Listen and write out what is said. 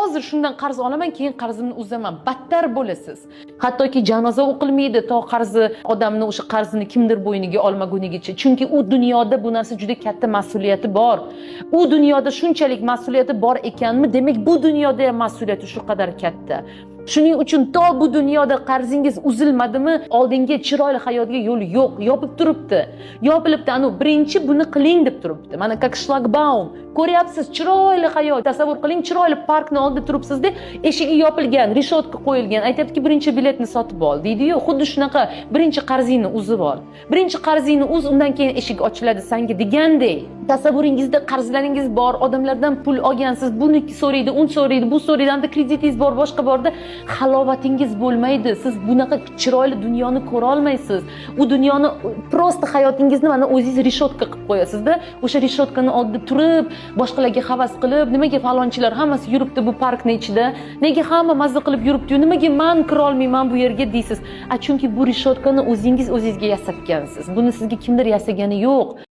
Hozir shundan qarz olaman, keyin qarzimni uzaman. Battar bo'lasiz. Hattoki janoza o'qilmaydi, to qarzi odamni o'sha qarzini kimdir bo'yniga olmagunigacha. Chunki u dunyoda bu narsa juda katta mas'uliyati bor. U dunyoda shunchalik mas'uliyati bor ekanmi, demak, bu dunyoda ham mas'uliyati shu qadar katta. Shuning uchun to bu dunyoda qarzingiz uzilmadimi, oldingi chiroyli hayotga yo'l yo'q, yopib turibdi. Yopilibdi, anu birinchi buni qiling deb turibdi. Mana, как shlagbaum. Ko'ryapsiz, chiroyli hayot. Tasavvur qiling, chiroyli parkni oldida turibsizda, eshigi yopilgan, reshotka qo'yilgan. Aytyaptiki, birinchi biletni sotib ol deydi-yu, xuddi shunaqa birinchi qarzingni uzib ol. Birinchi qarzingni uz, undan keyin eshik ochiladi sanga degandek. Tasavvuringizda qarzlaringiz bor, odamlardan pul olgansiz, buni so'raydi, uni so'raydi, bu so'raydi, anda kreditingiz bor, boshqa borda halovatingiz bo'lmaydi. Siz bunaqa chiroyli dunyoni ko'ra olmaysiz. U dunyoni просто hayotingizni mana o'zingiz reshotka qilib qo'yasizda, o'sha reshotkani oldida turib, boshqalarga havas qilib, nimaga falonchilar hammasi yuribdi bu parkni ichida, nega hamma mazza qilib yuribdi, nimaga man kira olmayman bu yerga deysiz. A chunki bu reshotkani o'zingiz o'zingizga yasatgansiz. Buni sizga kimdir yasagani yo'q.